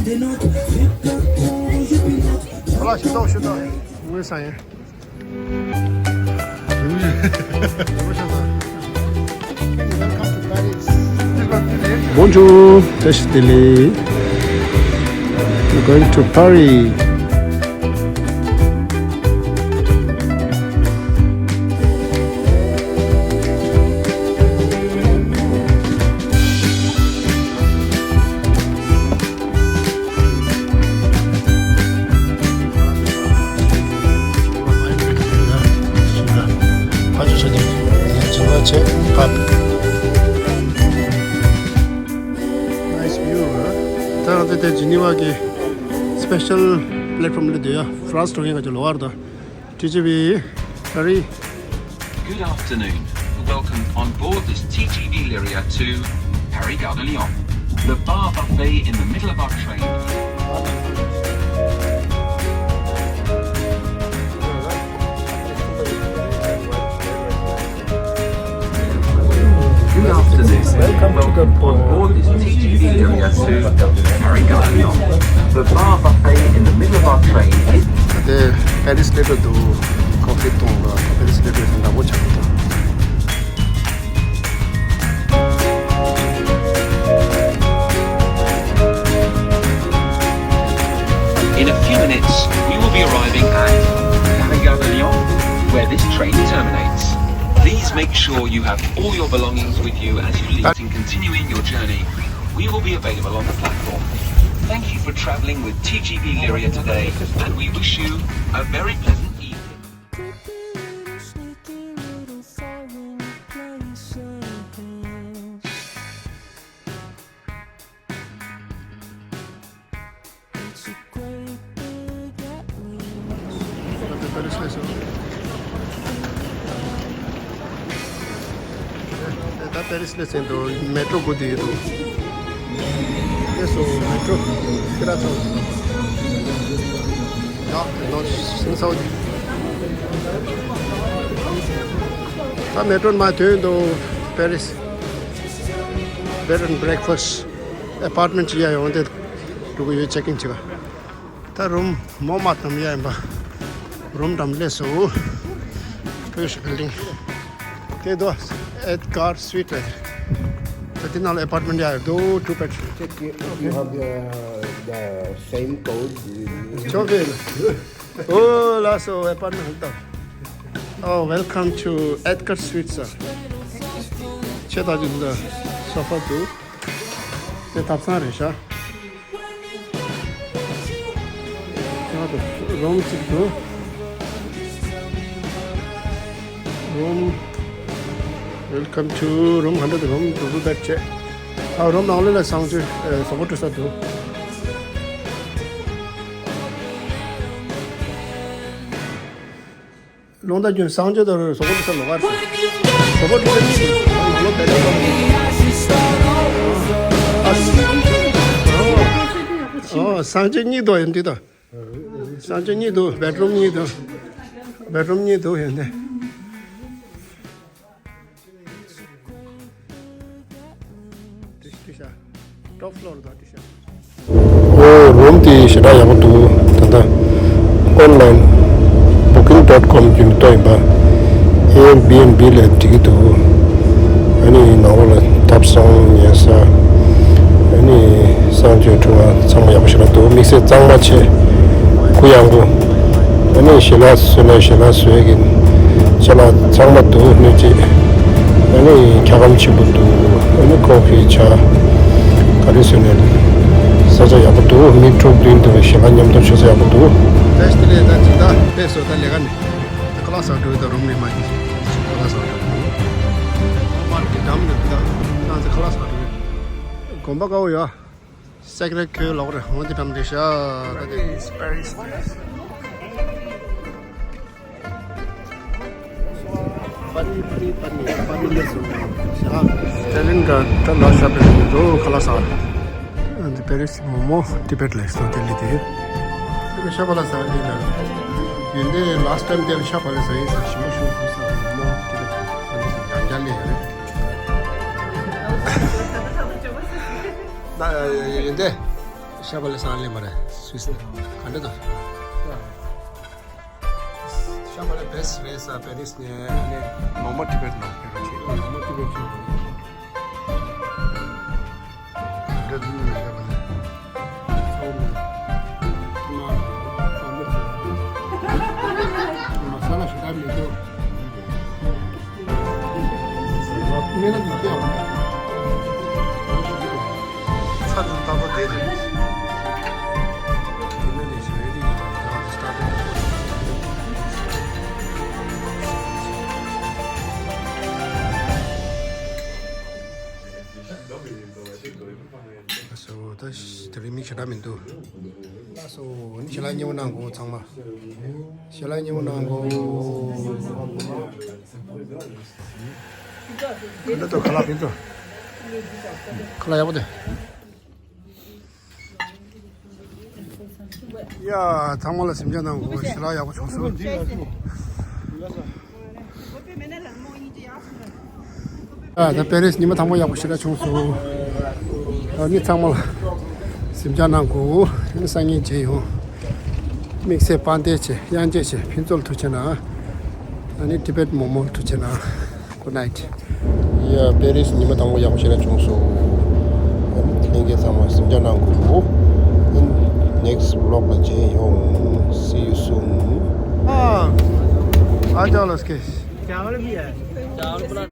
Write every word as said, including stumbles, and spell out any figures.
ཁ་ལག་ཞིམ་ཏོག་ཞིམ་ཏོག་ངོས་ས་ཡིན། Bonjour, Tashi Delhi. We're going to Paris. Nice view, huh? ད་ང་ཚོ་དེ་ཇི་ནི་ཝ་གི་special platform ལ་སྡོད་ཡ། France འགྲོ་མཁན་ང་ཚོ་ལོ་བར་དང་T G V Paris. Good afternoon. Welcome on board this T G V Lyria to Paris Gare de Lyon. The bar buffet in the middle of our train. Good afternoon. Welcome to the on board this T G V Lyria to Paris Gare de Lyon. The bar buffet in the middle of our train is དེ་པེ་རི་སི་སླེབས་འདུག་ཀོ་ཕི་འཐུང་གི་པེ་རི་སི་སླེབས་འདུག་ནག་པོ་ཆགས་འདུག In a few minutes, we will be arriving at Paris Gare de Lyon, where this train terminates. Please make sure you have all your belongings with you as you leave and continuing your journey. We will be available on the platform. Thank you for travelling with T G V Lyria today, and we wish you a very pleasant evening. ད་པེ་རི་སི་ལ་ཟིན་འདུག་མེ་ཊོ་སྒུག་བསྡད་ཡོད་འདུག་ལགས་སོ། མེ་ཊོ་ཁྱེད་རང་ཚོ། ཡག་ནོ་སིང་སའོ་ཅི། ད་མེ་ཊོ་མར་ཐོན་འདུག་པེ་རི་སི། Bed and breakfast apartment ཅིག་ཡར་ཡོང་སྟེ་འགྲོ་གི་ཡོད། ཅེག་ཨིན་བྱེད་ག་ད་རུམ་མོ་མ་ཐམ་ཡ་ཡིན་པ། རུམ་འགྲམ་སླེབས་སོ། British building དེ་དོ་Edgar Suite རེད། ད་དེ་ནང་ལ་ཨེ་པར་ཊི་མེན་ཊི་ཡ་ཡོད་འདུག two bed. Check if you have the, the same code. ཆོག་གི་ཨོ་ལགས་སོ། ཨེ་པར་ཊི་མེན་ཊི་ད། Oh, welcome to Edgar Suite, sir. ཆེ་ད་ཅིག་འདི་སོ་ཕ་འདུག་དེ་ཐབ་ཚང་རེད་ཤག་ཡག་འདུག་རུམ་གཅིག་འདུག་རུམ། Welcome to room hundred, room two two བྱས། ཨ་རུམ་ནང་ལོགས་ལ་གསང་སྤྱོད་ཨེ་བཟོ་བཀོད་འབྲི་ས་འདུག་རླུང་རྟ་རྒྱུན་གསང་སྤྱོད་དང་བཟོ་བཀོད་འབྲི་ས་ལོགས་ཀར་ཟེར། བཟོ་བཀོད་འབྲི་ས་གཉིས་འདུག་ནང་ལོགས་བེད་སྤྱོད་གཏོང་གི་ཨོ་གསང་སྤྱོད་གཉིས་འདུག་ཡིན་འདི་དང་། གསང་སྤྱོད་གཉིས་འདུག་བེད་རུམ་གཉིས་འདུག་བེད་རུམ་གཉིས་འདུག་ཡིན་འདི། ཏོབ་ཕི་ལོར་དང་ཏི་ཤ། ཨོ་རུམ་དེ་ཞེ་དྲག་ཡག་པོ་འདུག་ད་ལྟ་ཨོན་ལན་བུ་ཀིང་ཌོཊ་ཀོམ་བརྒྱུད་ནས་གཏོང་ཡིན་པ། ཨེར་བི་ཨེན་བི་ལས་འགྲིག་གི་འདུག་ཨ་ནི་ནང་ལོགས་ལ་ཐབ་ཚང་ཉལ་ས། ཨ་ནི་གསང་སྤྱོད་ཁྲོམ་ར་ཚང་མ་ཡག་པོ་ཞེ་དྲག་འདུག་དམིགས་བསལ་གཙང་མ་ཆེ། གུ་ཡངས་པོ། ཨ་ནི་ཞལ་ལག་བཟོས་ན་ཞལ་ལག་བཟོས་ཀྱི་ཅ་ལག་ཚང་མ་འདུག་སྣོད་སྤྱད། ཨ་ནི་འཁྱག་སྒམ་ཆེན་པོ་འདུག་ཨ་ནི་ཀོ་ཕི་ཆ། ག་རེ་བཟོས་ནས་ས་ཆ་ཡག་པོ་འདུག་མི་དྲུག་བདུན་འདུག་ཞལ་ལག་མཉམ་དུ་མཆོད་ས་ཡག་པོ་འདུག་ད་ལྟ་ལས་ད་ཅི་ད་ཕེབས་སོང་། ད་ལས་ཀ་ནས་ད་ཁ་ལག་ཟ་འགྲོ་ད་རུམ་ནས་མ་ཡིན། ཁ་ལག་ཟ་འགྲོ་མ་རེད་འགྲམ་ནས་ད་ང་ཚོ་ཁ་ལག་ཟ་འགྲོ་དགོན་པ་དཀར་པོ་ཡོད། སེག་རེ་ཁོའི་ལོག་རེ་འོང་དེ་འགྲམ་རེད་ཤག་ད་དེ་པེ་རི་སི་པ་རི་པ་རི་པ་རི་ལས་སུ་ཤག་སྟེ་ལིན་ག་ད་ལ་ཤ་པེ་རི་འགྲོ་ཁ་ལག་ཟ། འདི་པེ་རི་སི་མོ་མོ་ཏི་བེད་ལས་སོ་དེ་ལི་དེ་དེ་ཤ་པ་ལ་ཟ་ལི་ལ་ཡིན་དེ་ལ་སི་ཊེམ་དེ་ཤ་པ་ལ་ཟ་ཡིན་ཟ་ཞིམ་པོ་ཞུ་ཟ་མོ་མོ་ཏི་བེད་ཡང་རྒྱ་ལས་རེད། ད་ཡིན་དེ། ཤ་བ་ལེ་སང་ལེ་མ་རེད། སུད་སི་ག་འདྲ་དང་། ཤ་བ་ལེ་བེ་སི་རེད་ས་པེ་རིས་ནས་ནས་མོ་མོ་ཊི་བེཊ་ནང་ཕེབས་པ་ཅིག་མོ་མོ་ཊི་བེཊ་ཅིག་འདྲ་འདུག་ཤ་བ་ལེ་ཚོགས་མི་མ་ཚོགས་མི་མ་ས་ལ་ཞེ་དྲག་མི་འདུག་ཚ་དང་ཏག་ཏག་བསྡད་འདུག་ཨ་སོ། ད་དེ་རིང་མི་ཞེ་དྲག་མི་འདུག་ཨ་སོ། ནི་ཞལ་ལག་མཉེས་པོ་གནང་གོ་ཚང་མ། ཞལ་ལག་མཉེས་པོ་གནང་གོ་འདི་ཚོ་ཁ་ལག་འདི་ཚོ། ཁ་ལག་ཡག་པོ་དེ། ཡ། ཚང་མ་ལ་གཟིམ་འཇག་གནང་གོ་ཞལ་ལག་ཡག་པོ་བྱུང་སོང་། ཨ། ད་པེ་རིས་ཉི་མ་དང་པོ་ཡག་པོ་ཞེ་དྲག་བྱུང་སོང་། ཨ་ནི་ཚང་མ་ལ་གཟིམ་འཇག་གནང་གོ་ཨ་ནི་སང་ཉིན་མཇལ་ཡོང་། དམིགས་བསལ་དཔལ་ལྡན་ཆེ། དབྱངས་ཅན་ཆེ། ཕུན་ཚོགས་ཐུགས་རྗེ་གནང་། ཨ་ནི་ཊི་བེཊ་མོ་མོ་ཐུགས་རྗེ་གནང་། Good night. ཡ། པེ་རིས་ཉི་མ་དང་པོ་ཡག་པོ་ཞེ་དྲག་བྱུང་སོང་། ལྷན་རྒྱས་ཚང་མ་གཟིམ་འཇག་གནང་གོ Next vlog ལ་མཇལ་ཡོང་། See you soon. ཨ། ཨ་ཅག་ལ་སྐད།